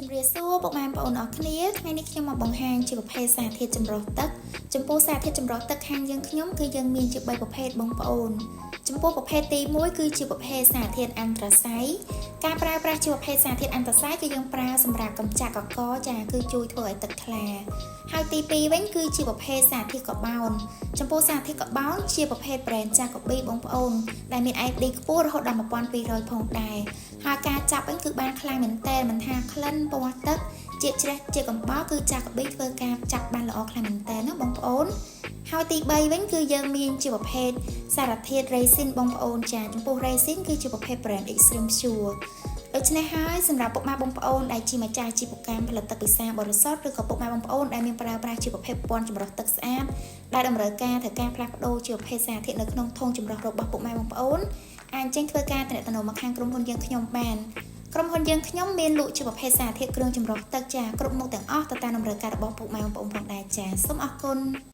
ជំរាបសួរពុកម៉ែបងប្អូនអរគ្នាថ្ងៃនេះខ្ញុំមកបង្ហាញជាប្រភេទសារធាតុចម្រុះទឹកចំពោះសារធាតុចម្រុះទឹកខាងយើងខ្ញុំគឺយើងមានជា3ប្រភេទបងប្អូនចំពោះប្រភេទទី1គឺជាប្រភេទសារធាតុអាន់ត្រាស័យការប្រើប្រាស់ជាប្រភេទសារធាតុអាន់ត្រាស័យគឺយើងប្រើសម្រាប់កម្ចាត់កកចាគឺជួយធ្វើឲ្យទឹកថ្លាហើយទី2វិញគឺជាប្រភេទសារធាតុកាបូនចំពោះសារធាតុកាបូនជាប្រភេទ brand ចាកូប៊ីបងប្អូនដែលមាន ID ខ្ពស់រហូតដល់1200ផងដែរហើយការចាប់វិញគឺបានខ្លាំងមែនតើមិនថាក្លិនពណ៌ទឹកជាតិជ្រះជាកំបោរគឺចាកប៊ីធ្វើការចាប់បានល្អខ្លាំងមែនតើណាបងប្អូនហើយទី3វិញគឺយើងមានជាប្រភេទសារធាតុ resin បងប្អូនចាចំពោះ resin គឺជាប្រភេទ brand Extreme Pure ដូច្នេះហើយសម្រាប់ពុកម៉ែបងប្អូនដែលជាម្ចាស់អាជីវកម្មផលិតទឹកពិសាបរិសុទ្ធឬក៏ពុកម៉ែបងប្អូនដែលមានប្រើប្រាស់ជាប្រភេទពន្ធចម្រោះទឹកស្អាតដែលតម្រូវការត្រូវការផ្លាស់ប្ដូរជាប្រភេទសារធាតុនៅក្នុងធុងចម្រោះរបស់ពុកម៉ែបងប្អូនអាចចេញធ្វើការទំនាក់ទំនងមកខាងក្រុមហ៊ុនយើងខ្ញុំបានក្រុមហ៊ុនយើងខ្ញុំមានលក់ជាប្រភេទសារធាតុគ្រឿងចម្រោះទឹកចាគ្រប់មុខទាំងអស់ទៅតាមតម្រូវការរបស់ពុកម៉ែបងប្អូនផងដែរចាសូមអរគុណ។